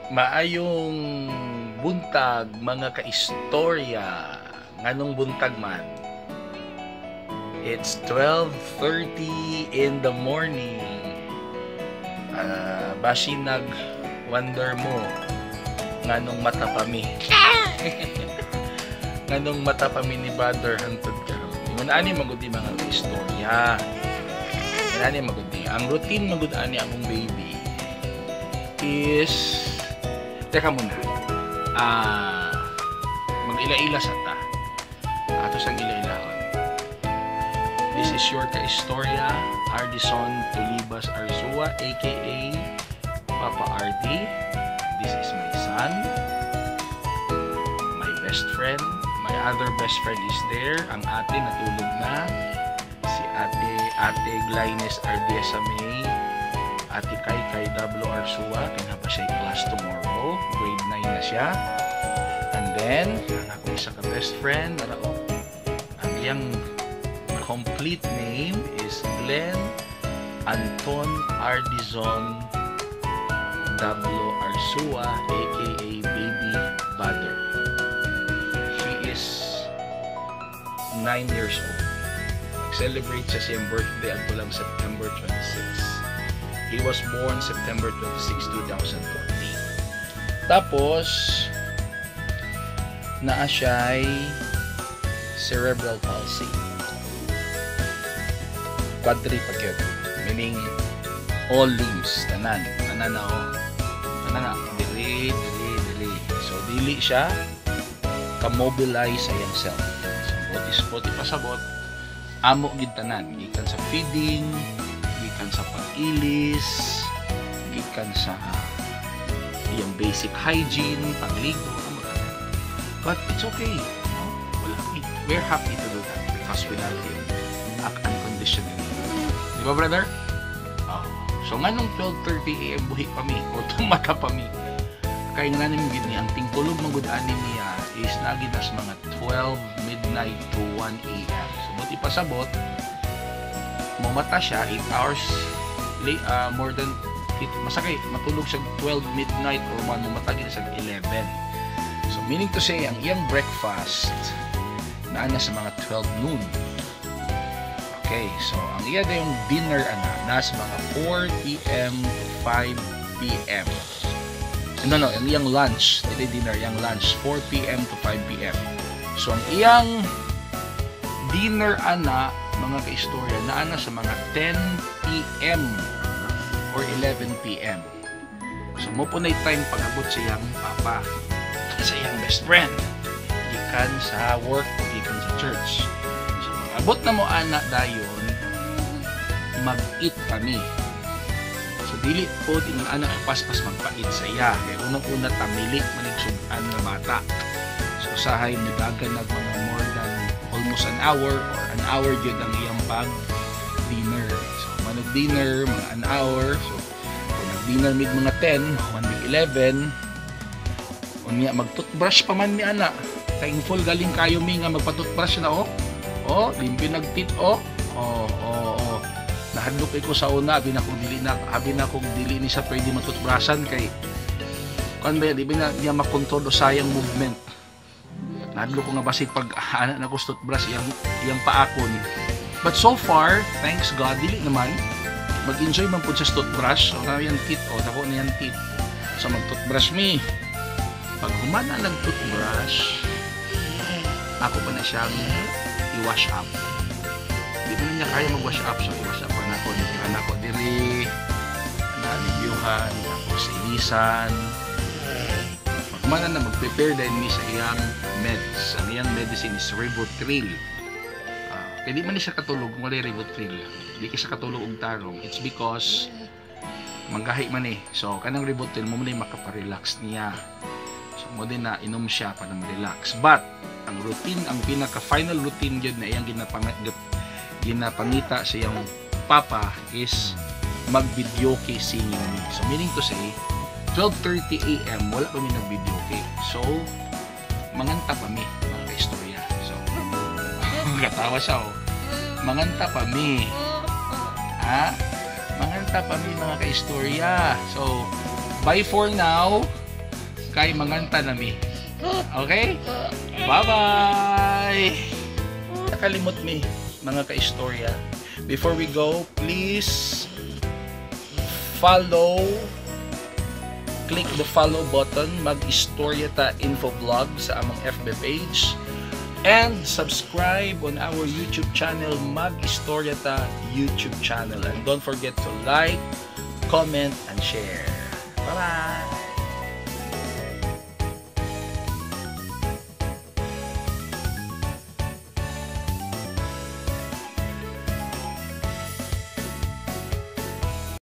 Maayong buntag, mga kaistorya. Nganong buntag man? It's 12:30 in the morning. Basi nag wonder mo nganong mata pa mi. Nganong mata pa mi ni brother hangtod karon. Ingon ani magud ni, mga kaistorya. Ingon ani magud ni. Ang routine magud ani among baby is, teka muna. Mag-ila-ila sa ta. Ato sang ila-ilahon. This is your kaistorya, Ardison Tulibas Arzua, aka Papa RD. This is my son, my best friend. My other best friend is there. Ang ate natulog na. Si Ate Glynes Ardiesa May. Ate Kai Kai W. Arzua. Kaya pa siya class tomorrow. Grade 9 na siya. And then, ang akong isa ka best friend, nara oh. Ang iyang complete name is Glenn Anton Ardizon W. Arzua, aka Baby Butter. He is 9 years old. Nag-celebrate siya siyang birthday adto lang September 26. He was born September 26, 2014. Tapos, naa siya'y cerebral palsy. Quadri pa gyud. Meaning, all limbs, tanan. Tanan na oh. Tanan na. Dili, dili, dili. So, dili siya ka-mobilize sa iyang self. So, buot ipasabot, amo gid tanan. Gikan sa feeding, gikan sa pag-ilis, gikan sa iyang basic hygiene, pagligo, amo tanan. But it's okay. No? Wala, we're happy to do that because we love him unconditionally. Di ba, brother? Oh. So, nganong 12:30 a.m. buhi pa mi o tumata pa mi? Kay nga namin gid ni ang tingtulog man gud ani niya is nagi nas mga 12 midnight to 1 a.m. So, buot ipasabot, mumata siya 8 hours late, more than it, masakay matulog siya 12 midnight or 1, mumata gid siya 11. So, meaning to say, ang iyang breakfast naa na sa mga 12 noon. Okay, so ang iya yung dinner ana nasa mga 4 p.m. to 5 p.m. No, ang iyang lunch, dili dinner, iyang lunch 4 p.m. to 5 p.m. So ang iyang dinner ana, mga kaistorya, naa na sa mga 10 p.m. or 11 p.m. So mao po na time pag-abot sa iyang papa, sa iyang best friend, gikan sa work o gikan sa church. So mag-abot na mo ana dayon, mag-eat kami. So dili po ingon ana paspas magpait sa iya. Kay unang-una tamili manig sug-an nga bata. So usahay mudagan nag mga more than almost an hour or an hour gyud ang iyang pag dinner. So manag dinner mga an hour. So kung nag-dinner mig mga 10, 1 mig 11, unya mag-toothbrush pa man mi ana. Thankful galing kayo mi nga magpa-toothbrush na oh. Oh, limpyo nag-teeth oh. Oh. Nahadlok ko sa una, abi na kung dili na, abi na kung dili ni siya pwede matoothbrushan kay kan ba di ba na niya makontrol o sayang movement. Nahadlok ko nga basig pag ana na ko sa toothbrush iyang iyang paakon. But so far, thanks God, dili naman mag-enjoy man pud siya sa toothbrush. So, na yung teeth, oh, dako na yung teeth. So, mag-toothbrush mi. Pag humana ng toothbrush, ako pa na siyang i-wash up. Di pa na niya kaya mag-wash up, so i-wash up pa na ako. Nagkihan ako diri, nalibyuhan, tapos inisan. Pag humana na, mag-prepare din mi sa iyang meds. Ang iyang medicine is Rivotril. Kaya di man ni siya katulog kung wala Rivotril. Di ka siya katulog og tarong. It's because manggahi man eh. So, kanang Rivotril mo man makaparelax niya. So, mo din na inom siya para ma-relax. But, ang routine, ang pinaka-final routine yun na iyang ginapangita sa iyang papa is mag-videoke singing mi. So, meaning to say, 12:30 a.m. wala pa mi nag-videoke. So, manganta pa mi, mga kaistorya. So, katawa siya oh. Manganta pa mi. Ha? Manganta pa mi, mga kaistorya. So, bye for now. Kay manganta na mi. Okay? Bye-bye! Nakalimot mi, mga kaistorya. Before we go, please follow, click the follow button, Mag-Istorya Ta Info Vlog sa among FB page and subscribe on our YouTube channel, Mag-Istorya Ta YouTube channel, and don't forget to like, comment, and share. Bye-bye!